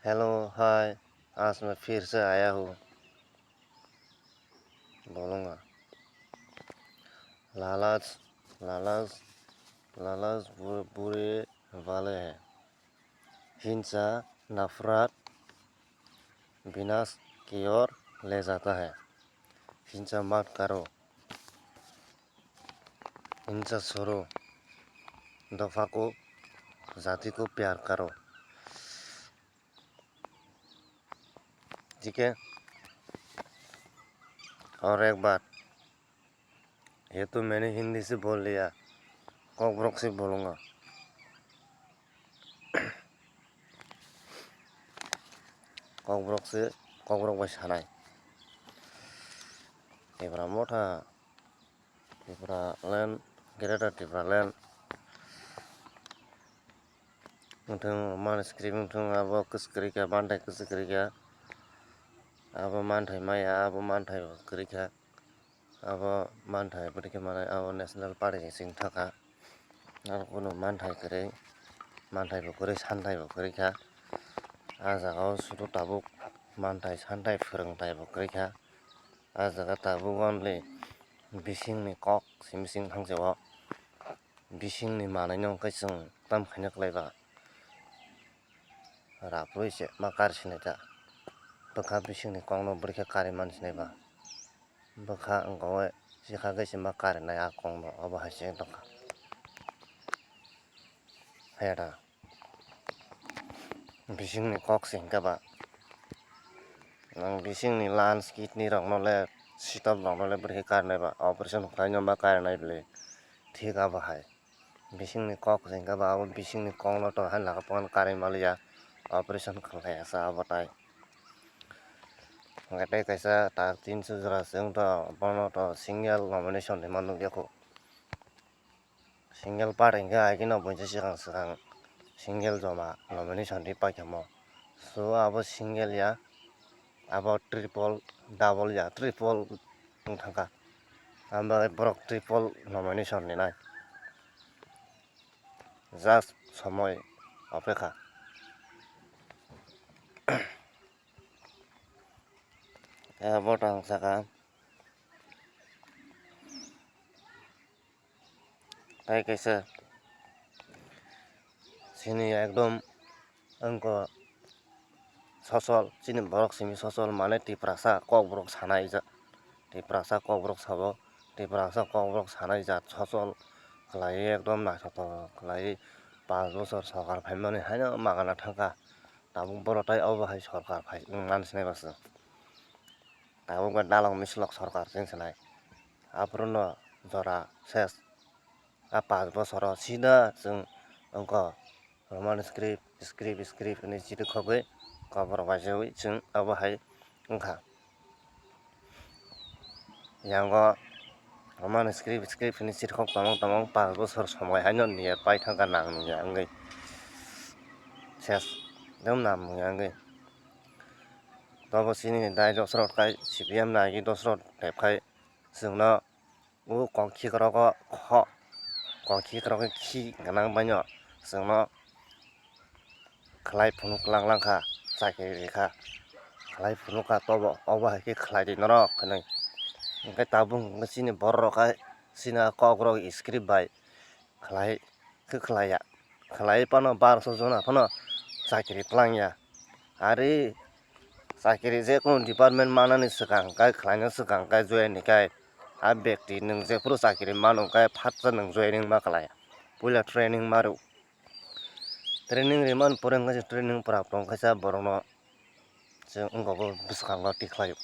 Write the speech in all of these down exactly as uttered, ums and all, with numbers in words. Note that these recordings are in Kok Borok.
हेलो, हाय, आज मैं फिर से आया हूँ। बोलूँगा। लालच, लालच, लालच बु-, बुरे वाले हैं। हिंसा, नफरत, विनाश की ओर ले जाता है। हिंसा मत करो। हिंसा छोड़ो। दफा को, जाति को प्यार करो। ठीक है? और एक बात, ये तो मैंने हिंदी से बोल लिया, कॉकबरक से बोलूँगा। Kokborok se, Kokborok bai sanai. Tipra motha, Tipraland, Greater Tipraland. Wngthung, Roman script wngthung, abo kwchwk kwrwi kha, manthai kwchwk kwrwi kha. Abo manthai maya, abo manthai bo kwrwi kha. Abo manthai bwrwi khe manai, abo national party ni sing thaka. Aro kunu manthai kwrwi, manthai bo kwrwi, santhai bo kwrwi kha. Ah jaga o sudu tabuk manthai, santhai, phwrwngthai bo kwrwi kha. Ah jaga tabuk only bising ni kok si bising thangse o. Bising ni manai no hwnkhe chwng tam khaina kwlai ba. Raprwi se ma kar sinai ta. Bwkha bising ni kok no bwrwi khe karwi man sinai ba. Bwkha wngkha o sikha khe se ma karinai a kok no, obo hai se wng tongkha. Haya da. Bising ni kok se hwnkha ba. Nwng bising ni lungs, kidney rok no le, sitop rok no le bwrwi khe karinai ba. Operation khlai no ma karinai bwle. Thik abo hai. Bising ni kok se hwnkha ba, abo bising ni kok no to hai laka phano karwi maliya. Operation khlai ya sa abo tai. Hwnkhe tei kaisa tak tinso jora se wng to, bono to single nomination rwma nukya kho. Single party hwnkhe agino buisa swkang swkang single joma nomination rwi paikha mo. So abo single ya, abo triple, double ya, triple wng thangkha. Abo borok triple nomination rinai. Just somoi opekha. Abo tang saka. Tai kaisa chini ekdom wngkha sosol, chini borok simi sosol, mane Tiprasa kokborok sanai ja-, Tiprasa kokborok sabo, Tiprasa kokborok sanai jat sosol khlaiwi ekdom naithotok khlaiwi panch bochor sorkar phaimani haino magana thangkha, tabuk borok tai obo hai sorkar phai wng mani sinai ba chwng. Tabuk ba dalok mislok sorkar cheng sanai. Aphuru no jora ses. A panch bochoro sida chwng wngkha Roman script, script, script hinwi chirikhogwi koborok baijawi chwng abo hai wngkha. Yango Roman script, script hinwi chirikhok tongmung tongmung panch bochor somoi haino niya paithangkha nang niya wngwi. Ses, dum nam niya wngwi. Tobo chini dai dosrot kai C P M nai dosrot tepkhai chwngno o kok khikrok o kho, kok khikrok o khi gwnang baino chwngno khlai phunuk lang lang kha, chakri rikha, khlai phunuk kha tobo, obo hai khe khlai di norok hinwi. Hwnkhe tabuk hwnkhe chini borok rok hai chini kokrok script bai khlai khe khlai ya, khlai phano barso jona phano chakri tlang ya. Ari chakri je kunu department manani swkang kai khlaina swkang kai join ni kai a bekti nwng jephuru chakri mano kai phatsa nwng joining ma khlai ya. Puila training ma rw. Training rimani pore wngkha se training pura pura wngkha se borokno chwng wngkha bo bwskango tikhlaio.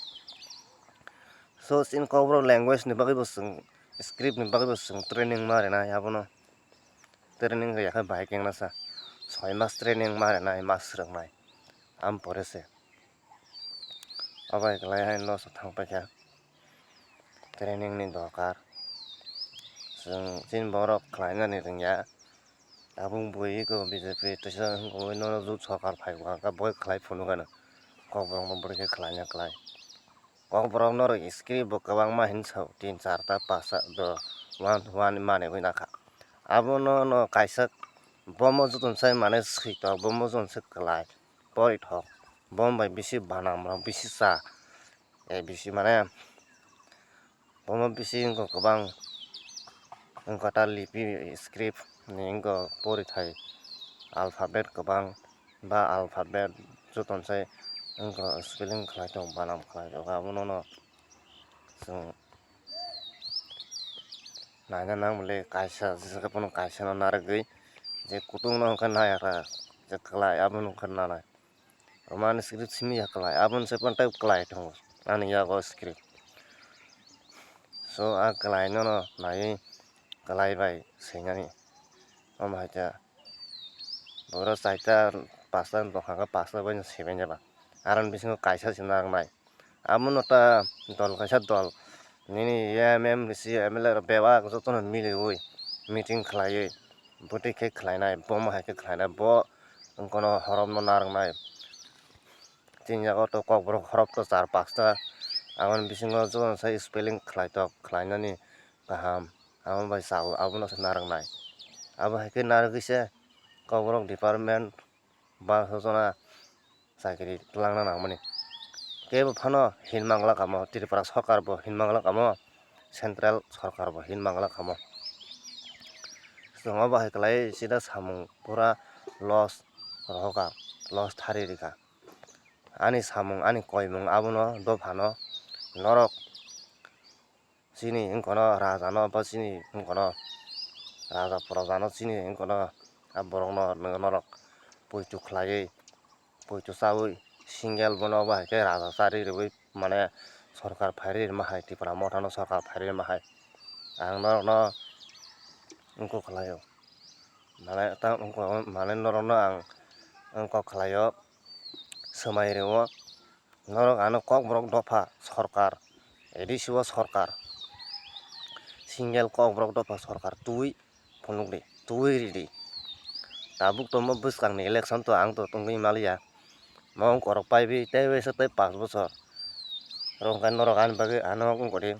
So chini kokborok language ni bagwi bo chwng script ni bagwi bo chwng training ma rwnai abono. Training rwya khe bahai khe wngna sa soi mas training ma rwnai ma swrwngnai am pore se. Obo hai kwlai haino loss o thang paikha. Training ni dorkar. Chwng chini borok khlainani rwngya. Tabuk bui eko B J P teisa wngwi nono jut sorkar phai bo hwnka boi khlai phunukgano. Kokborokno bwrwi khe khlaina kwlai. Kokborok norok script bo kwbangma hinwi sao tin charta pasta do one one manwi nakha. Abono no kaisa bomo jotono sai mane switok bomo jotono se kwlai. porithok, bo bai bisi banam rok bisi cha, A B C mane bomo bisi wngkha kwbang, wngkha ta lipi script ni wngkha porithai alphabet kwbang ba alphabet jotono sai wngkha spelling khlai tongo, banam khlai tongo, abono no chwng naina nang mole kaisa jesa phano kaisa no narwgwi je kutung no wngkha naiya kha je kwlai abono wngkha nanai. Romani script simi ya kwlai, aboni se pon tei kwlai tongo ani yago script. So a kwlai no no naiwi kwlai bai swinani. Omo hai khe boro chaita pasta tongkha khe pasta bai no sibin jaba. Aroni bisingo kaisa se narwknai. Abono ta dol kaisa dol nini M M C M L A rok bebak jotono miliwi meeting khlaiwi bwtwi khe khlainai, bomo hai khe khlainai, bo wngkha no horomno narwknai. Chini yago to kokborok horop to char pasta, aboni bisingo jotono sai spelling khlaitok khlainani kaham, amo bai chao abono se narwknai. Abo hai khe narwgwi se kokborok department ba sojona chakri twlangna nangmani. Kebo phano hin mangla kamo, Tripura sorkar bo hin mangla kamo, central sorkar bo hin mangla kamo. Chwng obo hai kwlai sida samung pura loss rohoka, loss thari rikha. Ani samung, ani koimung abono dophano norok chini wngkha no raja no, ba chini wngkha no raja proja no chini wngkha no, a borok no norok poito khlaiwi, poito chawi single bono obo hai khe raja chari rwui mane sorkar phairwi rwma hai, Tipra motha no sorkar phairwi rwma hai. Ang norok no wngkha khlaio, mane ta wngkha, mane norok no ang wngkha khlaio, swmai rwo. Norok ano kokborok dopha sorkar, A D C o sorkar, single kokborok dopha sorkar twi phunukdi, twi ridi. Tabuk tomo bwskangni election to ang to tongwi maliya. Mo wngkorok paibi tei waisa tei panch bochor. Rok hwnkhe norok ani bagwi ano wngkodi.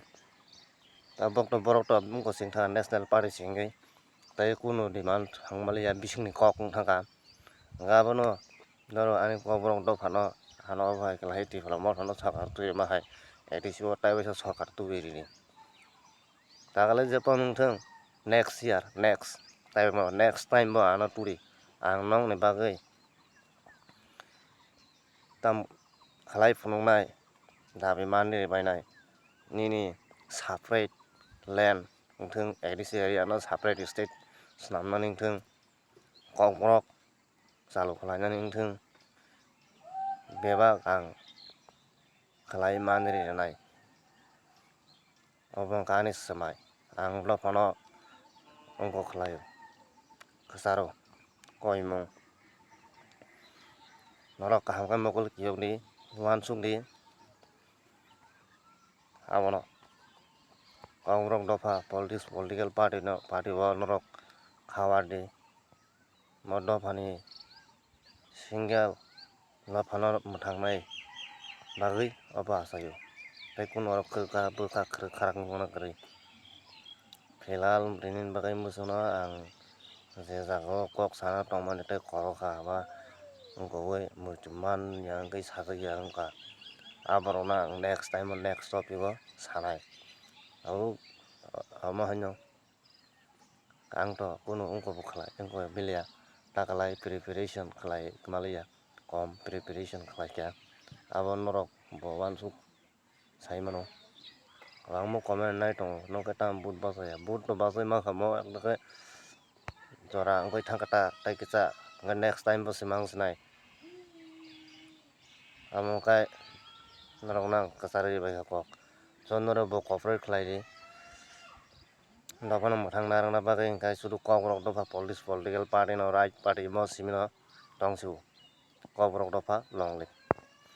Tabuk to borok to wngkha singkha national party singwi. Tei kunu demand thang maliya, bisingni kok wng thangkha. Hwnkhe abono norok ani kokborok dophano ano obo hai khlai Tipra mothano sorkar twi rwma hai, A D C o tei waisa sorkar tubui ridi. Takale je phano wngthung next year, next time o, next time bo ano turi ang nokni bagwi tam khlai phunuknai dabi manri bainai nini separate land wngthung, A D C area no separate state swnamnani wngthung, kokborok chalu khlainani wngthung, bebak ang khlai manri rwnai. Obo wngkha ani swmai, ang bophano wngkok khlaio, kwcharo koimung. Norok kaham khe mokol kiyokdi, uansukdi. Abono kokborok dopha politics, political party no, party o norok khawardi. Mo dophani single dophano mwthangnai bagwi obo achaio. Tei kunu oro kwkha bwkha kwrwk kharak wngna kwrwi. Philal bini bagwi mwswkno ang je jagao kok sana tongmani tei khoroksa ba wngkogwi muitu man ya wngwi sajak ya wngkha. Aborokno ang next time o next topic o sanai. Abo, omo haino. Ang to kunu wngkha bo khlai, wngkha bo biliya, takalai preparation khlai maliya, kom preparation khlai kha. Abo norok bo uansuk sai mano. Ang bo comment nai tongo, nokhe tamo vote bachaya, vote to bachai mankha mo, ekdakhe jora wngwi thangkha ta, tei kisa, hwnkhe next time bo se mang sinai. Amo khe norokno ang kwcharwi bai kha kok. So norok bo cooperate khlai di. Dophano mwthang narwkna bagwi hwnkhe sudu kokborok dopha politics, political party no, right party mo simi no tong sio. Kokborok dopha long live.